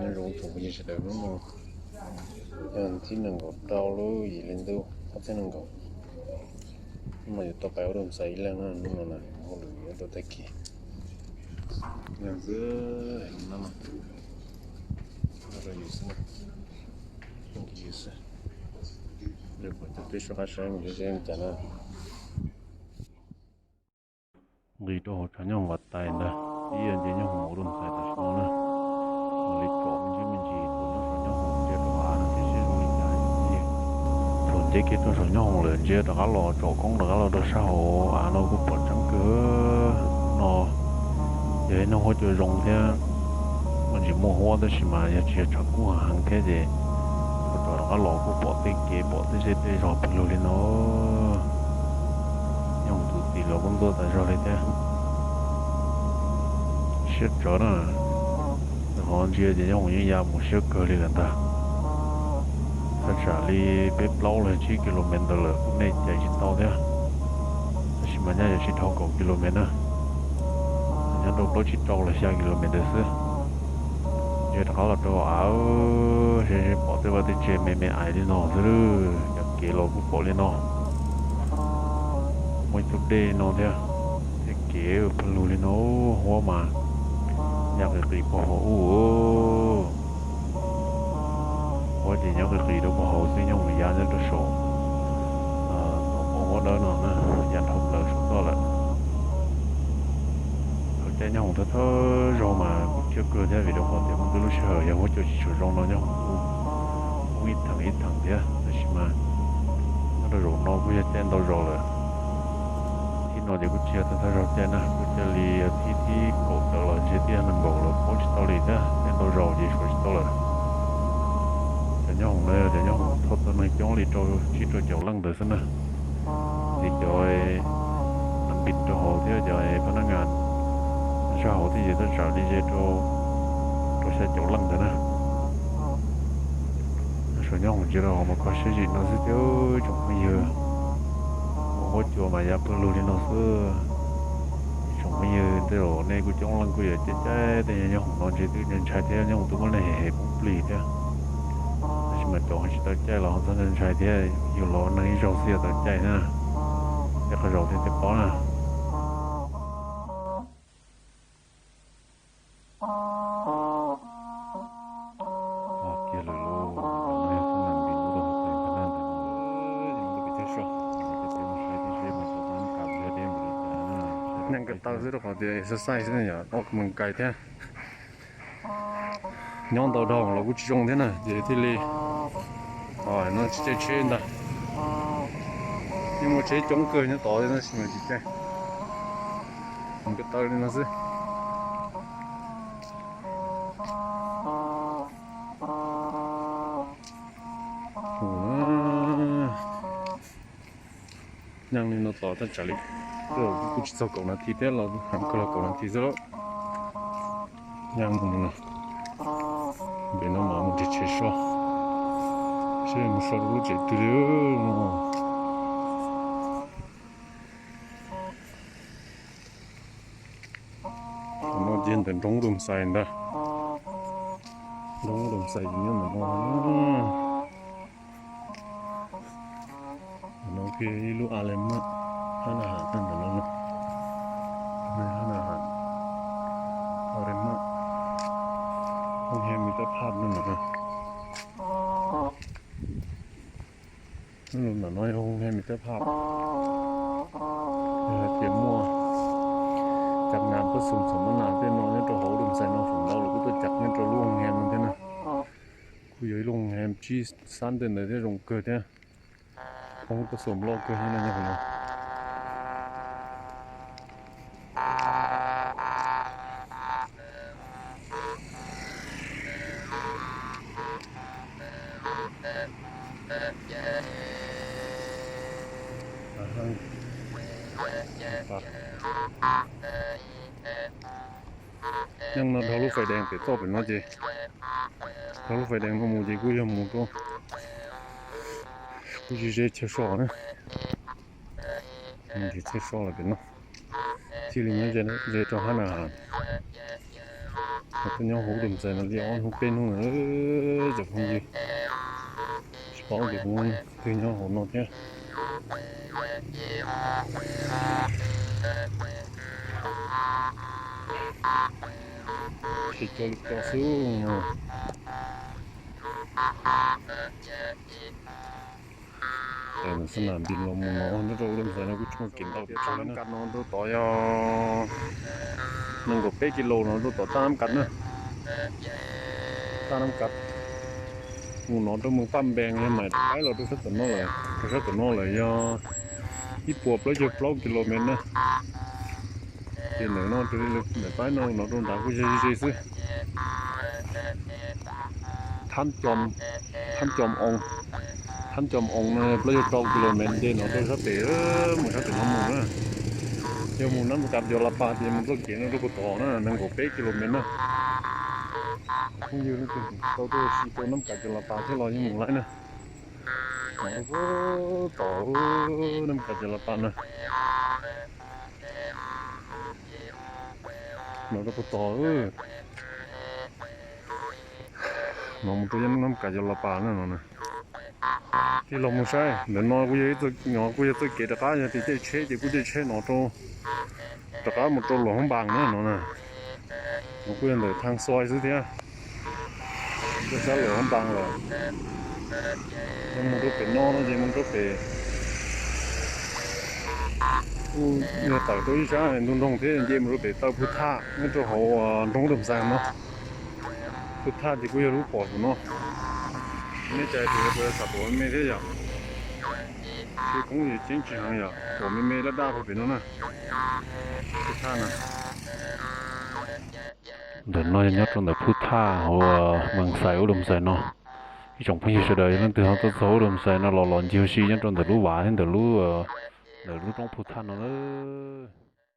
Nyob zoo tsoom phooj ywg sawv daws, hnub no yog thib nees nkaum rau lub yim hli ntuj ob txhiab nees nkaum. Hnub no yuav tau pais ua dua ntxhais ib leeg na, hnub no na hauj lwm yuav rau tag kis. Yog xwb, no no rau yus xwb na, yus xwb. Lawv pom cov peb suab qab saib mus seb seb cas na. Nqis rau hauv tshav nyooj hoom Vaj Tais ntag, ib yam nce nyooj hoom ua dua ntxhais tam sim no na. Mam li tsom me ntsis me ntsis thaum nyob saum nyooj hoom ntsia rau av no thiab seb zoo li cas. Thaum nce kiag rau saum nyooj hoom lawm ntsia rov qab los tsom koob rov qab los rau sab hauv av no kuj pom tseeb kawg no. Yog ib hnub huab cua zoo thiab, muaj ntsis muaj huab tab sis mas yog tsis yog tshav kub heev thiab ces ua rov qab los kuj pom tej kev pom tej zej tej zos pawg lug li no. Nyooj hoom tus tim los kuj ntuaj tas zog li thiab. Siab tsawv na, qhov ntsia ces nyooj hoom yeej ya mus siab kawg li lawm ntag. Thaj tsam li peb plaub los tsib kilomev ntawd lawm kuj nej cais tsis tau thiab. Tab sis mas nyaj yuav tsis dhau kaum kilomev na, nyob rau plaub tsib rau los xya kilomev ntawd xwb. Ces rov qab los rau av, seb pom tej vaj tej tsev me me ais li no xwb, cov kev los kuj pom li no. Muaj ib tug dej no thiab, tej kev pawg lug li no, huab mas ya qis qis puag hauv ub. Huab ces nyob qis qis rau puag hauv xwb, nyooj hoom ya nyob rau saum, tom huab dawb no na, ya dhau plaws saum toj lawm. Thaum caij nyooj hoom thawj thawj zaug mas kuj siab kawg thiab vim rau qhov tias muaj tej lub sij hawm yog huab cua tsis tshua zoo no nyob hoom kuj ib theem ib theem thiab, tab sis mas nyob rau zaum no kuj yog caij ntau zaus lawm. Thib no ces kuj tsis yog thawj thawj zaug caij na, kuj caij li thib thib kaum tawm los ntshe twb yog nees nkaum los paub tsis tau li thiab, caij ntau zaus ces suav tsis tau lawm. Cov nyob hoom no yog cov nyob hoom thauj tau neeg coob li rau tsib rau caum leej ntawd xwb na. Ces cov nas npis rau hauv thiab cov phab nab ngas zaj hauv thiab ces thaj tsam li ze rau xya caum leej ntawd na. Saum nyob hoom ntsia rau hauv mas kho siab zim no xwb thiab tsoom phooj ywg. Huab cua mas ya pawg lug li no xwb. Tsoom phooj ywg tej zaum nej kuj coob leej kuj yuav caij caij tej nyob hoom no ntshe twb ntshai thiab, nyob hoom twb muaj neeg hem hem poob plig thiab. Tab sis mas cov tsis tau caij los ho txhob ntshai thiab, yus los neeg ib zaug xwb yuav tau caij na. Caij qhov zaus thiaj paub na. Kiag lawm lauj, no yog txoj nas npis ntawm no, neeg ko taw xwb rau qhov tias exercise xwb yom, ua kab moos kais thiab. Nyob ntau dhau los kuj tsis zoo thiab na, ces thiaj li no tsis caij tsheb ntag. Yeej muaj tsheb coob kawg nyob tod tab sis mas tsis caij. Ko taw li no xwb. Nyob li no tos thaj tsam li, kuj tsis txog kaum nas this thiab los heev kawg los kaum nas this xwb lauj. Nyob mus no, pem no mas mus nrhiav tsheb so, seb mus so rau lub tsev twg li no. Qhov no ces ntawm nroog Dum Xais ntag. Nroog Dum Xais ces nyob ntawm no. Ntawm no kuj yog ib lub a le maj, hab na has ntawm no, hab na has, a le maj, hoo he mi tab phaj ntawm no. Ntawm no yog hoo he mi tab phaj. Yog hais tias muaj cov nas pab xum txom mab nas tej no nyob rau hauv Dum Xais no feem ntau los kuj tuaj cov nyob rau lub hoo he no thiab na. Kuj yog ib lub hoo he tsib xab tej ntawd thiab zoo kawg thiab. Hoo pab xum loj kawg thiab no nyob hauv no. Yeej no dhau lub fais dees pem toj pem no ces, dhau lub fais dees no mus ces kuj yog mus rau, kuj ze ze chaw so na. Nrhiav chaw so lawm pem no, thiaj li nyob ze rau hab na has. Kuv nyob hauv Dum Xais no li ob hnub peb hnub lawm cov phooj ywg, tsis paub tias kuv twg nyob hauv no thiab. Ces cov lus cov xwb. Xab nam npis los mus no nyob rau Dum Xais no kuj tsis muaj kev ntau pes tsawg li na. Nab Kas no rau tod yog nees nkaum peb kis lus no rau tom Taj Nab Kas na. Taj Nab Kas mus no rau mus Paj Npees yog mam rov qab los rau sab tom no lawm, rau sab tom no lawm yog ib puas plaub caug plaub kis lus mev na. Ces ntawm no raws li lawv pab no no rau nrad kuj yog ze ze xwb. Thab Coo, Thab Coo Oo, Thab Coo Oo no plaub caug rau kis lus mev nce no rau sab pem, mus sab pem no mus na. Yog mus Nab Kas Cos Las Pas ces mus txoj kev no rau puag tod na, nees nkaum peb kis lus mev na. Phooj ywg leej twg tau tuaj ua si rau Nab Kas Cos Las Pas thiab los yeej mus laib na. Tom Nab Kas Cos Las Pas na. No rau puag tod, no mus rau Nab Kas Cos Las Pas na no. Tig los mus saib ntawm no kuj yog, no kuj yog txoj kev rov qab, yog tias caij tsheb ces kuj caij tsheb no rau, rov qab mus rau Luam Hoob Npas na no na. No kuj yog ntawm Thaj Xoi xwb thiab. Rau sab Luam Hoob Npas lawm. Yog mus rau pem no no ces mus rau pem, kuj yog tawm rau ib sab ntug nroog thiab nce mus rau pem taw Phu Thaj nyob rau hauv nroog Dum Xais no. Phu Thaj ces kuj yog lub pom saum no. Nej cais tus yog puas xam pom me me thiab yom? Tsheb koob yog ceeb tsis heev yom, pom me me daj daj rau pem no na. Phu Thaj na. Ntawm no yog nyob rau ntawm Phu Thaj hauv Mees Xais ub Dum Xais no. Ib tsoom phooj ywg sawv daws yog leej twg ho tuaj txog ub Dum Xais no los los ncig ua si nyob rau ntawm lub vas thiab ntawm lub, ntawm lub roob Phu Thaj no lawm.